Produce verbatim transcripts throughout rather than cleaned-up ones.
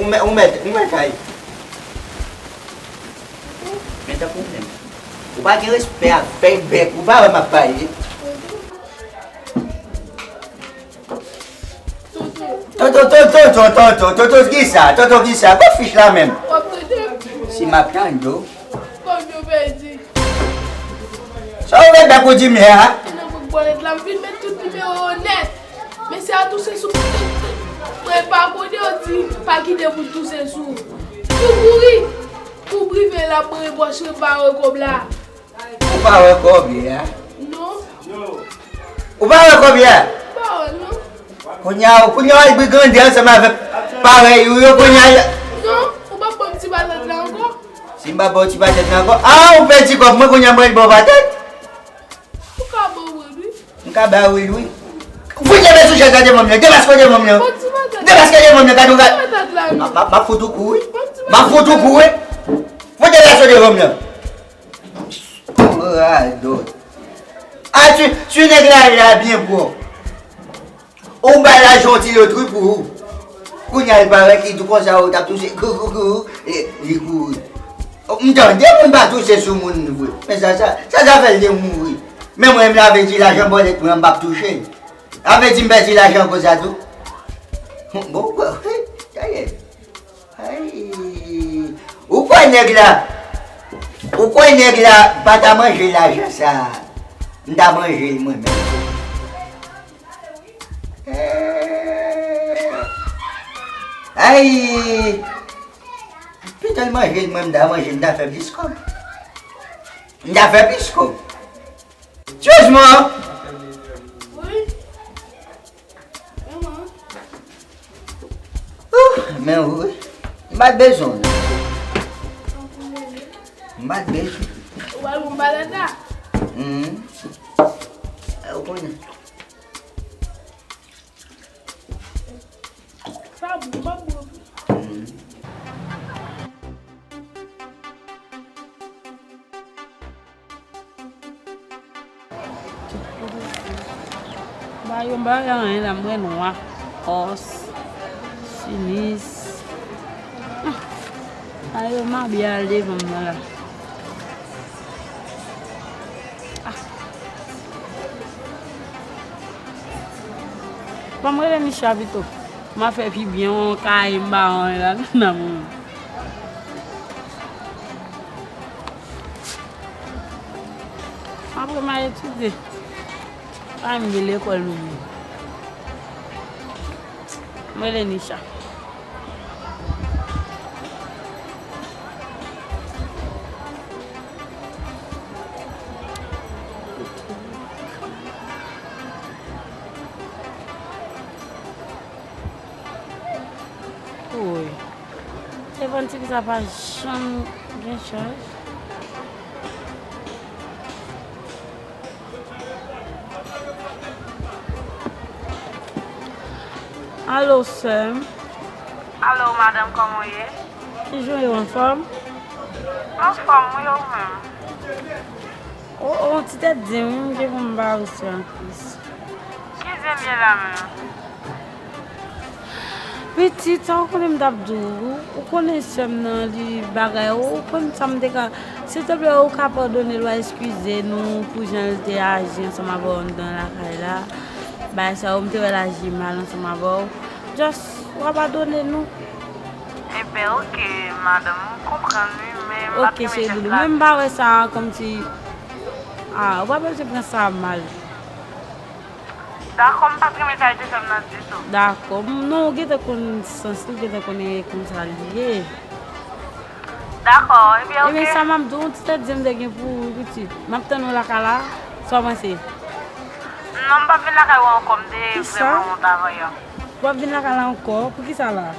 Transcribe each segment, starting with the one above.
Ou mèt, ou mèt, ou mèt kay. Men tankou w menm. Ou pa gen respè avèk bèk ou, pa wè m ap pale. Toto, toto, toto, toto, toto, kisa? Toto, kisa? Kot fich la menm? W ap tande m? Si m ap tande w. Kòb yo pèdi. Sa w fè bèk ou di m la? Nan bouk bòlèt la, m vin met tout nimewo yo nèt. Mesye a touche sou mwen, pa kote yo di pa kite pou touche sou. Tou kouri. Kou prive la, mwen bòch mwen pa wè kòb la. Ou pa wè kòb la? Non. Ou pa wè kòb la? Pa wè, non. Kounye a, kounye a, w al brigande ansanm avèk parèy ou yo, kounye a. Non, ou pa ban m ti patat la ankò? Si m pa ba w ti patat la ankò, a, ou pèdi kòb mwen, kounye a mwen ba w patat. Ou ka ba mwen, wi. M ka ba ou l, wi. Fout leve sou chèz la devan m nan, debaske devan m nan. Ban m ti patat. Debaske devan m nan, gade w gade. Patat la, non. M ap, m ap fout ou kou, wi. M ap fout ou kou, wi. Fout debaske devan m nan. Radòt. A, ti, ti nèg la, la byen pwòp. Ou bay lajan yon ti lotri pou ou. Kounye a, li parèt, li di konsa, ou t ap touche, kou, kou, kou, e, li kouri. M tande moun pa touche sou moun vre. Men sa, sa, sa, sa fè l te mouri. Men mwen, m ta vle di lajan bòlèt mwen, m p ap touche l. Sa vle di m pèdi lajan konsa tou. Bon, bon, tande. Ay, ou kwè nèg la, ou kwè nèg la pa ta manje lajan sa, m ta manje l mwen menm. Eh, ay, pito l manje l mwen, m ta manje l, m ta fè plis kòb. M ta fè plis kòb. Tchouch mwen. Wi. Kòman? Ouh, men wi. M pa t bezwen w, non. M pa t bezwen. Ou pral bon bagay la? Mhm. Ou konnen. Sa bon, m ap bon. Mhm. Ba yo, m pa wè anyen la, m wè nwa, òs, sinis. Ah, ba yo, m abye al devan m nan la. Ah. Ban m rele Micha pito. M a fè pi byen, yon kay m ba yon la, nan moun. Apre m a etidye. Pa m gen lekòl menm. M rele Nisha. Woy. Telefòn tifi sa pa janm gen chaj. Alo, sè m. Alo, madanm, kòman w ye? Kijan w ye, w anfòm? Anfòm, wi, ou menm? O, o, ti tèt di m, m gen pou m ba ou sè anplis. Ki zen l ye la menm? Pitit, sa w konnen m t ap di w, ou konnen sè m nan li bagay, ou konn sa m te ka, silteplè, ou ka padone l, w a eskize nou pou jan l te aji ansanm avè w anndan lakay la. Bagay sa yo, m te wè l aji mal ansanm avè w. Just, w a padone nou. Enben, oke, madanm, m konprann wi, men m pa t renmen jès la. Oke, cheri, men m pa wè sa kòmsi, ah, ou pa bezwen pran sa mal. Dakò, m pa t renmen sa l te fè m nan ditou. Dakò. M, non, ou gentan konn sans li, ou gentan konnen konsa li ye. Dakò, ebyen, oke. Ebyen, sa m ap di w, yon ti tèt di m te gen pou ou, pitit. M ap tann ou lakay la, sa w panse? Non, m p ap vin lakay ou ankò, m te vrèman wont avè w. Kisa? W ap vin lakay la ankò? Poukisa la?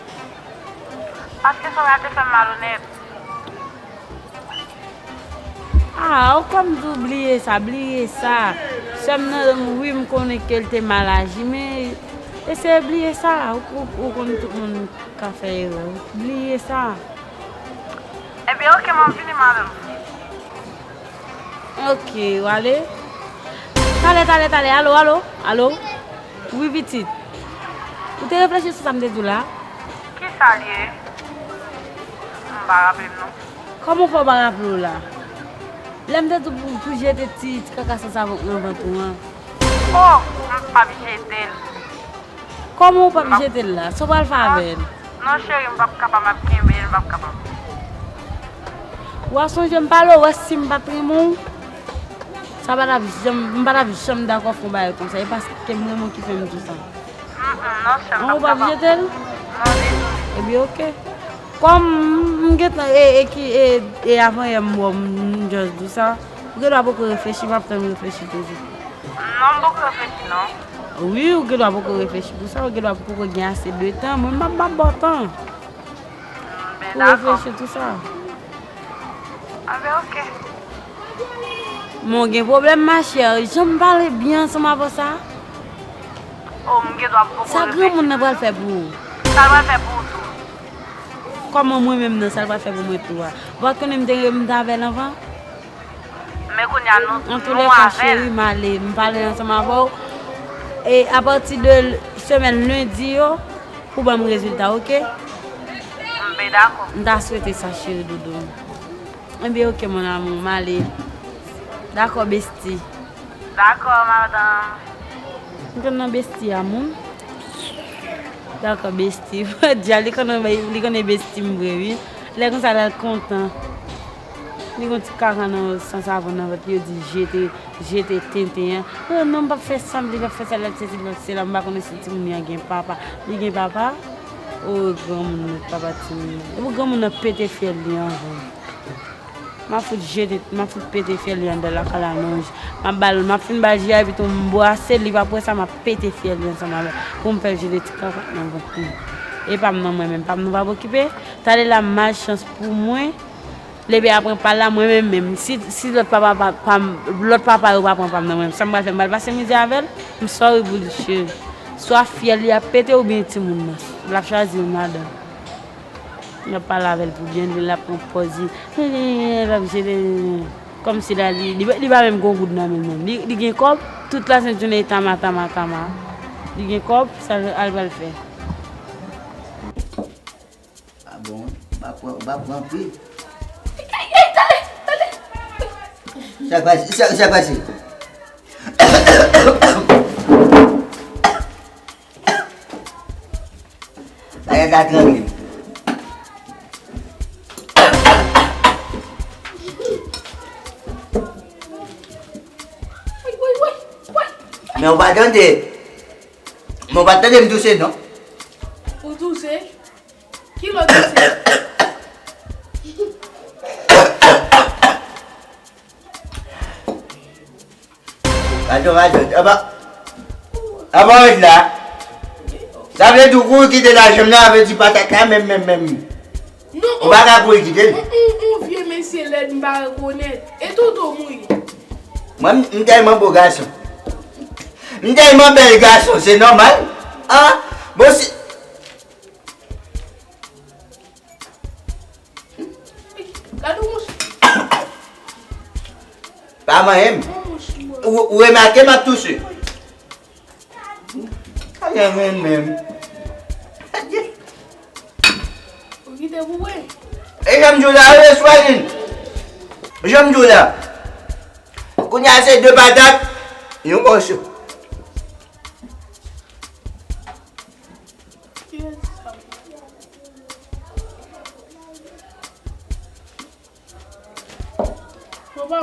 Paske sa w la te fè m malonèt. Ah, ou kòm di w bliye sa, bliye sa. Sè m nan, wi, m konnen ke l te mal aji, men eseye bliye sa. Ou, ou, ou konn tout moun ka fè erè. Bliye sa. Ebyen, oke, m ap vini, madanm. Oke, w ale. Talè, talè, talè. Alo, alo, alo. Wi, pitit. Ou te reflechi sou sa m te di w la? Kisa l ye? Pa raple m non. Kòman w fè w pa raple w la? Lè m te di w pou, pou jete ti, ti kaka san savon nan vant ou an. Oh, m p ap jete l. Kòman w p ap jete l la? Sa w pral fè avè l? Non, cheri, m p ap kapab, m ap kenbe l, m p ap kapab. W a sonje m pale w, wè si m pa t renmen w, sa pa t ap janm, m pa t ap janm dakò fè yon bagay konsa. E paske m renmen w ki fè m di w sa. Mm, mm, non, cheri, m p ap kapab. An, ou p ap jete l? Non, ditou. Ebyen, oke. Kòm m gentan, e, e ki, e, e avanyè m wè w, m just di w sa, ou gen dwa poko reflechi, m ap tann ou reflechi toujou. Non, m poko reflechi, non. Wi, ou gen dwa poko reflechi pou sa, ou gen dwa poko gen ase de tan. Mwen, m ap, m ap ba w tan pou reflechi tou sa. Anben, dakò. Anben, oke. Men w gen pwoblèm, ma chère. Jan m pale byen ansanm avè w sa. Oh, m gen dwa poko reflechi. Sa granmoun nan pral fè pou ou? Sa l pral fè pou ou tou? Kòman mwen menm nan, sa l pral fè pou mwen tou a? Ou pa t konnen m te, m te avè l anvan? Men kounye a nou, nou avè l. Antoulèka, cheri, m ale, m pale ansanm avè w. E apati de semèn lendi yo, pou ban m rezilta, oke? M ben dakò. M ta swete sa, cheri doudou. Enben, oke, mon amour, m ale. Dakò, besti. Dakò, madanm. M konn nan besti a, moun. Dakò, besti. Dja, li konnen, li konnen besti m vre, wi. Lè konsa, l al kontan. Li gon ti kaka nan san savon nan vant li, yo di jete, jete tenten an. Oh, non, m p ap fè sa, m p ap fè sa, l ap sesi, l ap sela, m pa konnen si timoun nan gen papa. Li gen papa? Oh, granmoun nan, papa timoun nan. Epi granmoun nan pete fyèl li anvan. M ap fout jete, m ap fout pete fyèl li anndan lakay la non. M ap ba l, m ap fin ba l ji a, epi tou m bwase l, li pa pran sa, m ap pete fyèl li ansanm avè l pou m fè l jete ti kaka nan vant li. E pa m nan mwen menm, pa m nan pa okipe. Talè la malchans pou mwen. Lepe apre pa la mwen menm menm. Si, si lòt papa pa, pa m, lòt papa yo pa pran pa m nan mwen, sa m pral fè, m pral pase mizè avè l. M sorry pou li, cheri. Swa fyèl li ap pete oubyen timoun nan. L ap chwazi youn ladan. L ap pale avè l pou byen, l ap pran pòz li. L ap jete. Kòmsi la, li, li, li pa menm gon goud nan men l menm. Li, li gen kòb, tout lasent jounen li tama, tama, tama. Li gen kòb, sa l al pral fè. Ah bon, ou pa pran, ou pa pran pri. Ey, ey, tande, tande. Sa k pase, sa, sa k pase? Bagay la trangle. Woy, woy, woy, woy. Men ou pa tande. Men ou pa tande m touse, non? Ou touse? Ki lòt touse? Radòt, radòt. Apa, apa ret la? Sa vle di ou kouri kite lajan m nan, sa vle di patat la menm, menm, menm. Non, ou pa ka kouri kite l. On, on, on vye mesye lèd m pa rekonèt. E Toto m wi. Mwen, m, m tèlman bo gason. M tèlman bèl gason, se nòmal. Ah, bon, si, Gade yon mouch. Pa manyen m. Yon mouch mwen. Ou, ou remake m ap touse. Gade mwen menm. Ou kite pou mwen. E jan m di w la, wi, Swalin. Jan m di w la. Kounye a se de patat, yon mòso. Papa.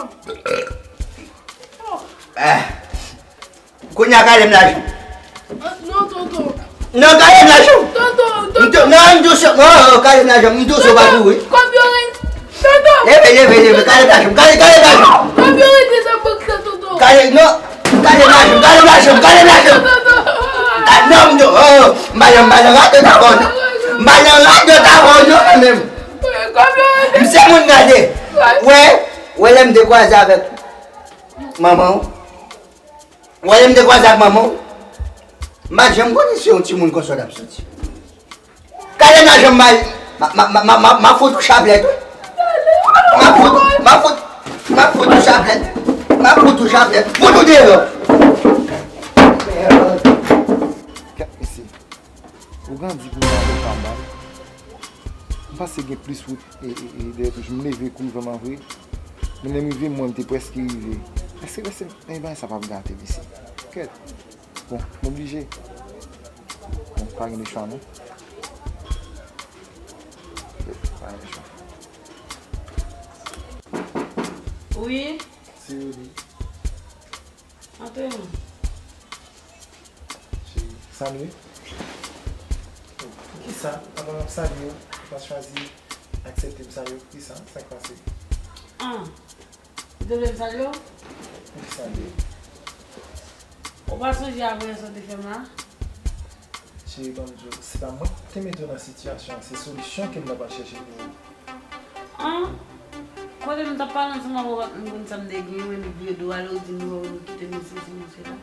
Ah. Kounye a kale m lajan. Ah, non, tonton. Non, kale m lajan. Tonton, tonton. Non, m di w se, non, kale m lajan, m di w se w pa kouri. Kòb yo ret. Tonton. Leve, leve, leve, kale m lajan, kale, kale m lajan. Kòb yo rete nan bank la, tonton. Kale, non. Kale m lajan, kale m lajan, kale m lajan. Ka-, non, m di w, oh, m pa nan, m pa nan radòt avè w non. M pa nan radòt avè w non, mwen menm. M se moun gade. Wè, wè lè m te kwaze avèk manman w. Wè lè m te kwaze ak manman w. M pa t janm konnen se yon timoun konsa w t ap soti. Kale nan janm mal. Ma, ma, ma, ma, ma, ma fout ou chaplèt wi. Ma fout, ma fout, ma fout ou chaplèt. Ma fout ou chaplèt. Fout ou deyò. Gad mesye. Ou grandi pou mande pa mal. M panse gen plis wout e, e, e dèyè tou. M leve kou leve m anvre. Men lè m rive, mwen, m te prèske rive. Èske, èske, men bagay sa p ap gate, mesye. Kèt. Bon, m oblije. Bon, pa gen de chwa, non. Kèt, pa gen de chwa. Wi. Se Rudy. Antre non. Cheri, salye. Poukisa, pandan m ap salye w, ou pa chwazi aksepte m salye w? Poukisa? Sa k pase? Ah, ou te vle m salye w? Wi, salye. Ou pa sonje apresyon te fè m la? Cheri, ban m di w, se pa mwen ki te mete w nan sitiyasyon an, se solisyon ke m t ap al chèche pou ou. An, kote m t ap pale ansanm avè w, m konn sa m te gen, men li vye do ale, ou di m, nou kite, nou sesi, nou sela.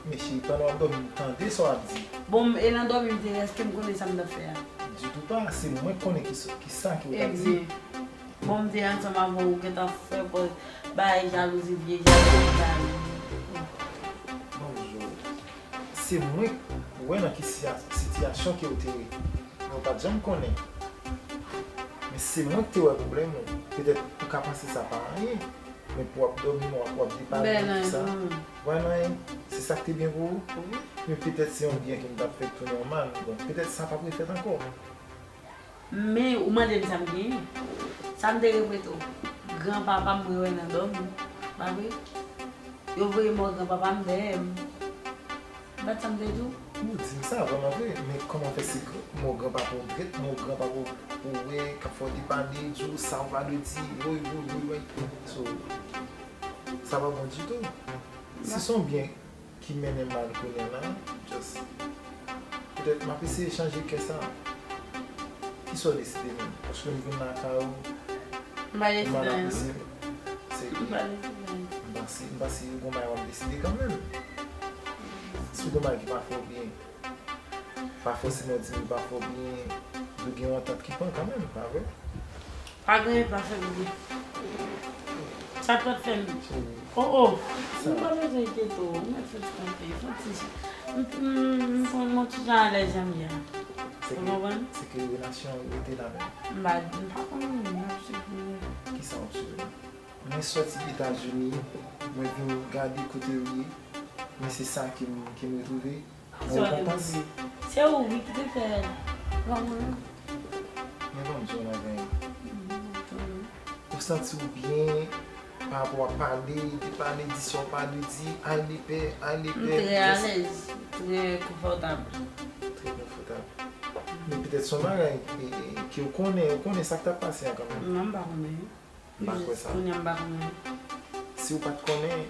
Men cheri, pandan w ap dòmi, m tande sa w ap di. Bon, e nan dòmi m te ye, èske m konnen sa m t ap fè a? Ditou pa, se mwen k konnen ki, ki sa ke w t ap di. Ebyen, bon, m te ansanm avè w, ou gentan fè pòz bay jalouzi, vye jalouzi, jalouzi. Bonjou. Se mwen k wè nan ki siya-, sitiyasyon ke w te ye. Men ou pa t janm konnen. Men se mwen ki te wè pwoblèm ou. Petèt ou ka panse sa pa anyen, men pou w ap dòmi, w ap, w ap depale, tout sa. Wè nan anyen, se sa k te byen pou ou? Wi. Men petèt se yon byen ke m t ap fè k tounen yon mal. Bon, petèt sa p ap refèt ankò. Men ou mande m sa m genyen. Sa m te repete w. Granpapa m mwen wè nan dòmi. Pa vre? Yo voye mò granpapa m dèyè m. Bat sa m te di w? Ou di m sa vrèman vre, men kòman fè se gr-, mò granpapa w, drèt mò granpapa w, ou wè, k ap fè w depale, di w sa w pa dwe di, woy, woy, woy, woy. So, sa pa bon ditou. Si se yon byen ki mennen mal kounye a la, just, petèt m ap eseye chanje kè sa. Kisa w deside menm? Paske m vin lakay ou, m pa deside anyen. Se, m pa deside anyen. M panse, m panse yo gon bagay w ap deside kanmenm. Si w gon bagay ki pa fè w byen, pa fòseman w di m li pa fè w byen, nou gen yon antant ki pran kanmenm, pa vre? Pa gen pa fè m byen. Sa k pral fè m? Oh, oh. M pa bezwen enkyete w. M mèt fè ti kanpe. Fè ti, m, m, m, m, m ti jan alèz jan m ye a. Ou konprann? Se ke relasyon an rete la menm. M pa, m pa konnen, m ap swiv li. Kisa w ap swiv la? Mwen sòti Etazini, mwen vin gade kote w ye, men se sa ke m, ke m retwouve. Yon rekonpans. Se ou wi ki te fè l. Pa mwen. Men ban m di w yon bagay. Ou santi w byen pa rapò a pale, depale, di sa w pa dwe di, al lepè, al lepè. M trè alèz, trè konfòtab. Trè konfòtab. Men petèt se yon bagay, e, e, ke w konnen, ou konnen sa k t ap pase a kanmenm. Non, m pa konnen. M pa kwè sa. Kounye a m pa konnen. Si w pa t konnen,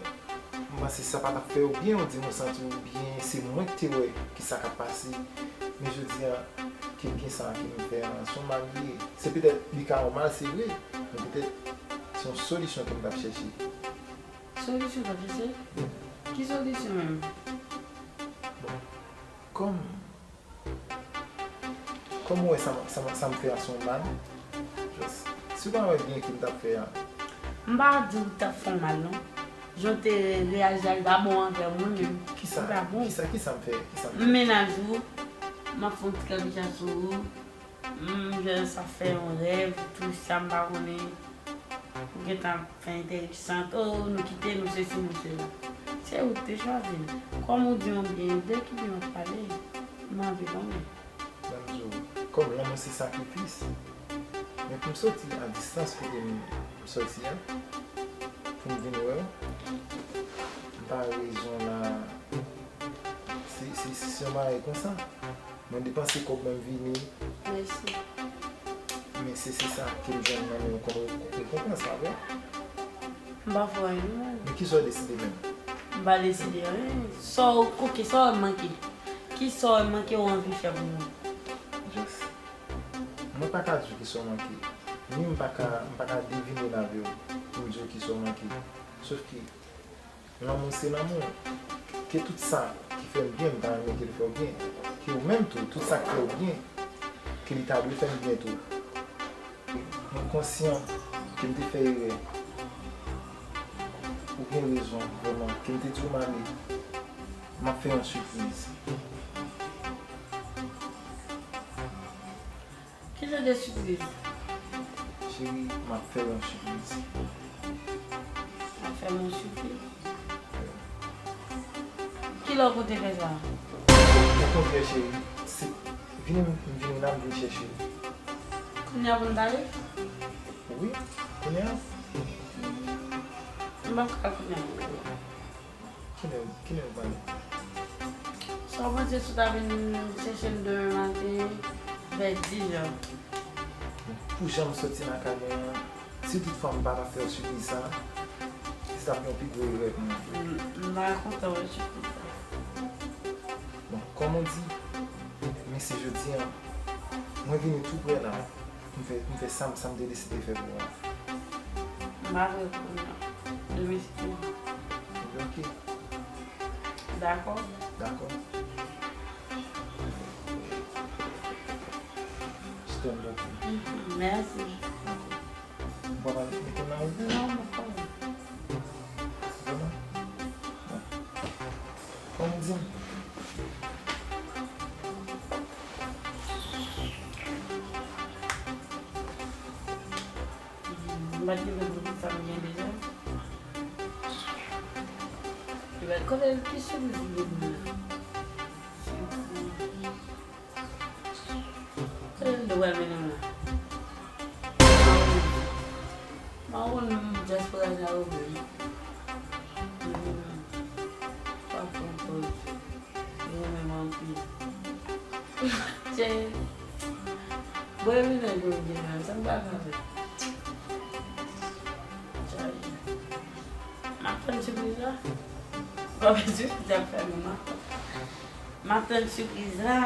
m panse sa pa t ap fè w byen, ou di m ou santi w byen, se mwen ki te wè ki sa k ap pase. Men jodi a, ke m gen sa ke m fè an, se yon mal li ye. Se petèt li ka yon mal, se vre, men petèt se yon solisyon ke m t ap chèche. Solisyon w t ap chèche? Ki solisyon menm? Bon, kòm Kòm ou wè sa, sa, sa m fè a se yon mal, just, si w pa wè byen ke m t ap fè a. M pa di w t ap fè w mal, non. Jan w te reyaji a, li pa bon anvè mwen menm. Kisa, li pa bon. Kisa, kisa m fè? Kisa m fè? M menaje w, m ap fè yon ti kanpija sou ou. M jwenn sa fè yon rèv, tou sa m pa konnen. Ou gentan fè enteresan, oh, nou kite, nou sesi, nou sela. Se ou ki te chwazi m. Kòm ou di yon byen, de ki byen w ap pale, m anvi konnen. Ban m di w, kòm lanmou se sakrifis, men pou m soti a distans kote m, m soti a, pou m vin wè w, m pa rezon la, se, se, se yon bagay konsa. Mwen depanse kòb mwen, m vini. Mèsi. Men se, se sa ke m jwenn nan men w kòm rekonpans, pa vre? M pa fè w anyen, non. Men kisa w deside menm? M pa deside anyen. Sa w, oke, sa w wè m manke? Kisa w wè m manke ou anvi fè pou mwen? Just. Mwen pa ka di w kisa w manke. Ni m pa ka, m pa ka devine lavi w pou m di w kisa w manke. Sof ke lanmou se lanmou. Ke tout sa ki fè m byen, m ta renmen ke l fè w byen. Ke ou menm tou, tout sa k fè w byen, ke li ta dwe fè m byen tou. Mwen konsyan ke m te fè erè. Ou gen rezon, vrèman. Ke m te di w m ale, m ap fè yon sipriz. Ki Jan de sipriz? Cheri, m ap fè w yon sipriz. W ap fè m yon sipriz? Kilè w konte fè sa? Okontrè, cheri, se vini, m vini la, m vin chèche w. Kounye a pou n pale? Wi, kounye a. M p ap ka kounye a. Kilè, kilè nou pale? Sa w panse si w ta vin chèche m demen maten vè dis è? Pou jan m soti nan kay mwen an, si toutfwa m pa ta fè w sipriz sa, se t ap yon pi gwo erè pou mwen. M, m ta kontan wè sipriz sa. Bon, kòm ou di, men se jodi a, mwen vini tou prè la. M fè, m fè sa, sa m te deside fè pou ou a. M pa vle kounye a. Demen si Dye vle. Ebyen, oke. Dakò? Dakò. Stand up. Mhm, mèsi. Ou pa pral mete m nan revè? Non, m pa pral. Vrèman? Bon. Kòm ou di m. M pa t gen lòt moun sa m gen deja. Li va konnen ki sipriz li gen pou mwen. Kote m te pral mennen w la? M pa konn, m pa konn dyaspora sa yo menm. M pa konn pòz. Yo renmen m anpil. Tchè. Bwè vin nan gwo vin nan, sa m pa ka fè. Tchè. M ap tann sipriz la. Kòm sipriz la ap fè mwen mal. M ap tann sipriz la.